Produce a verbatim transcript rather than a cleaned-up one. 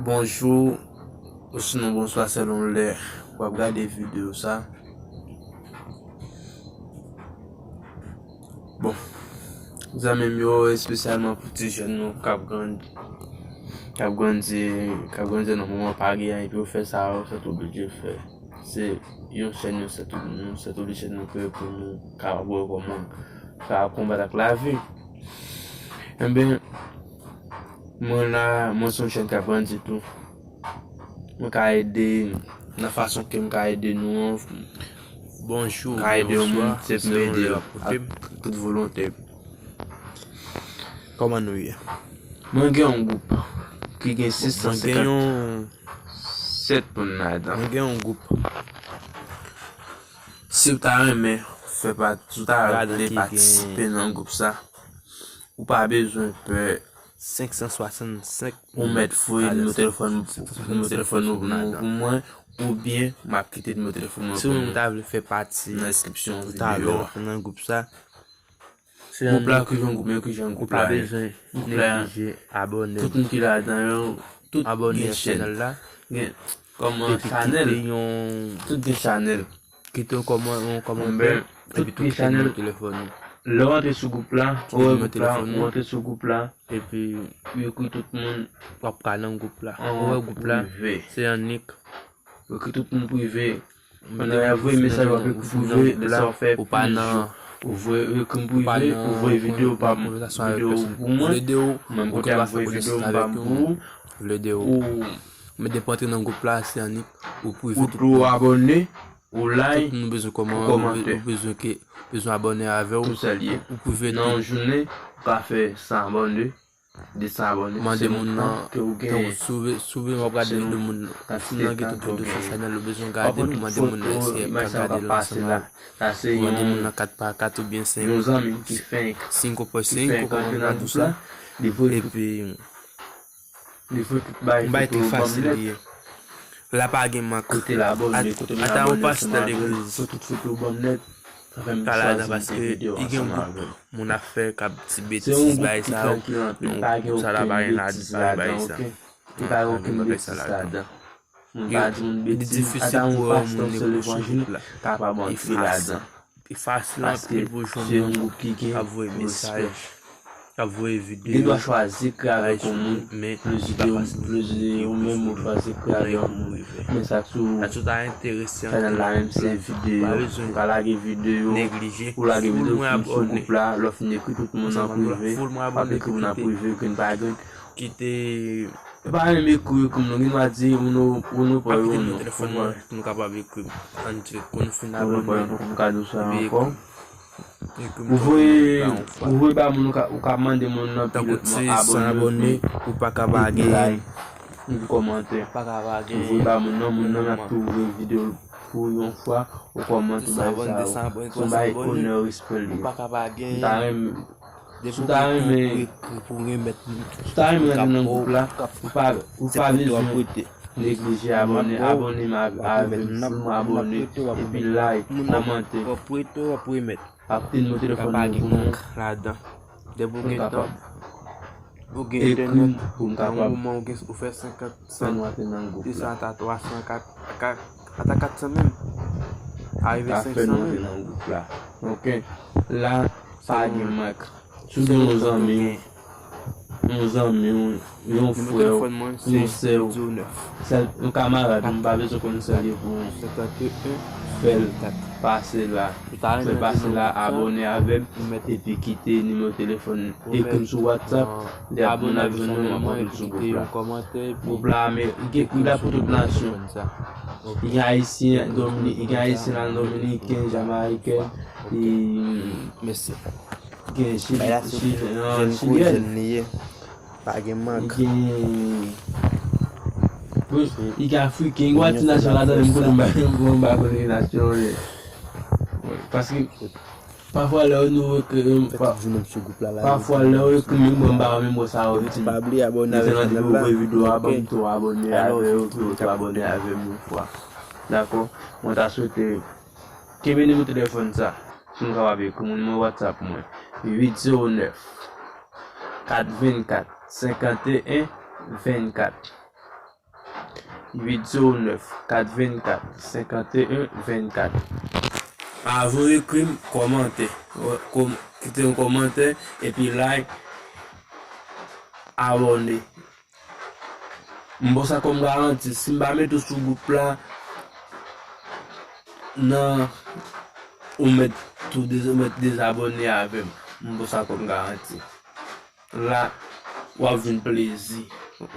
Bonjou, osinon bonswa, selon lè w ap gade videyo sa. Bon, zanmi m yo, espesyalman pou ti jèn nou k ap grandi, k ap grandi, k ap grandi nan moman pa gen anyen pou yo fè, sa yo sèt oblije fè. Se yon chèn, yon sèt, yon sèt oblije nou kreye pou nou kapab wè kòman sa ap konbat ak lavi. Enben, mwen la, mwen se yon jèn k ap grandi tou. Mwen ka ede nan fason ke m ka ede nou an. Bonjou, ka ede yon moun, se pou m ede l ak tout volonte m. Kòman nou ye? Mwen gen yon gwoup ki gen sis san senkant sèt moun ladan. Mwen gen yon gwoup. Si w ta renmen fè pati, si w ta vle patisipe nan gwoup sa, ou pa bezwen pè. Senk san swasannsenk. Ou mèt voye nimewo telefòn, nimewo telefòn ou pou mwen, oubyen m ap kite nimewo telefòn mwen pou nou nan deskripsyon videyo a. Nan gwoup sa, gwoup la ki jan gwoup, men ki jan gwoup la ye. Gwoup la, tout moun ki ladan yo, tout gen chèn. Gen kòman chanèl, tout gen chanèl. Kite yon kòman, yon kòmantè, epi tou kite nimewo telefòn ou. Lè w antre sou gwoup la, ou wè gwoup la, ou antre sou gwoup la, epi ou ekri tout moun, w ap ka nan gwoup la. Ou wè gwoup la, se annik. Ou ekri tout moun prive. Pandan y ap voye mesaj, w ap ekri prive, lè sa w fè, ou pa nan, ou voye, ou ekri m prive, ou voye videyo pa m, videyo pou mwen, menm kote m ap voye videyo pa m pou ou. Vle di ou, men depi w antre nan gwoup la, se annik ou prive tout moun. Ou like, tout moun bezwen kòman, ou bezwen ke, bezwen abòne avè w. Ou prive tout. Nan yon jounen, ou ka fè san abòne, de san abòne. Mande moun nan, tankou si w vle, si w vle, w ap gade de moun nan. Si w nan gen tout videyo sou chanèl ou bezwen gade, pou mande moun nan èske l ka gade l ansanm avè w. Pou mande moun nan kat pa kat oubyen senk, senk pa senk, ou konprann sa. Epi, yon bagay trè fasil li ye. La pa gen mank. Ata yon pastè legliz ka ladan paske li gen yon gwoup moun ap fè k ap di betiz bagay sa yo. Non, gwoup sa la pa gen ladan bagay sa. Li pa gen okenn betiz ladan. Li difisil pou yon moun ekri sou gwoup la. Li fasil anpil pou jwenn moun k ap voye mesaj, k ap voye videyo. Gen dwa chwazi ekri avèk yon moun, men li pa fasil. Ou menm ou chwazi ekri avèk yon moun. Men sa tou, chanèl la menm se videyo. Ou ka lage videyo, ou lage videyo sou gwoup la, lè w fin ekri tout moun an prive, w ap ekri moun an prive, grenn pa grenn. Kite. E pa menm ekri, ekri m non, gen dwa di moun ou, moun ou pa yo non. Pou nou kapab ekri m. Ann tcheke, pou nou fin abòne. Pou nou ka di w sa ankò. Ou voye, ou voye ba moun ou ka, ou ka mande moun nan pi lòt moun abòne, ou pa ka pa gen. Epi kòmantè. Ou voye ba moun nan, moun nan ap tou voye videyo pou yon fwa, ou kòmante bay sa yo. Se yon bay onè, respè li ye. M ta renmen Si w ta renmen, si w ta renmen antre nan gwoup la, ou pa, ou pa bezwen neglije abòne, abòne m avè m, fè m abòne, epi like, kòmante. W ap prete, w ap remèt. Ap teni nou telefòn nou pou nou. Depi w gen tan, ou gen entènèt, nan yon moman ou gen, ou fè senkant, san, de san, ata twa san, kat, ata kat san menm. Arive senk san menm. Nan gwoup la. Ok. La, pa gen mank. Si w gen yon zanmi w, yon zanmi w, yon frè w, yon sè w, sèl yon kamarad ou, m pa bezwen konn sèl yo pou fè l pase la. Fè l pase la, abòne avè m, epi kite nimewo telefòn, ekri m sou WhatsApp, lè moun ap jwenn nou, m ap antre l sou gwoup la. Gwoup la, men, li la pou tout nasyon. Li gen ayisyen, Domini-, li gen ayisyen nan Dominiken, Jamayiken, e gen Chili, Chili, an, Chilyen. Pa gen mank. Li gen, li gen Afriken, li gen ti nasyon ladan, m konnen m pa, m pa konnen nasyon yo. Paske, pafwa lè nou ekri, pafwa lè yo ekri m, mwen m pa menm wè sa yo di. Pa bliye abòne avèk chanèl la. Videyo a, ban m tou abòne avè yo, pou yo tou abòne avè m yon fwa. Dakò? Mwen ta swete kenbe nimewo telefòn sa, si nou kapab ekri m, nimewo WhatsApp mwen, uit zewo nèf, kat vennkat, senkanteyen vennkat. uit zewo nèf, kat vennkat, senkanteyen vennkat. Avan w ekri m, kòmante. Kite yon kòmantè, epi like, abòne. M ba w sa kòm garanti, si m pa mete w sou gwoup la, nan ou mèt tou dez- ou mèt dezabòne avè m. M ba w sa kòm garanti. La, w ap jwenn plezi.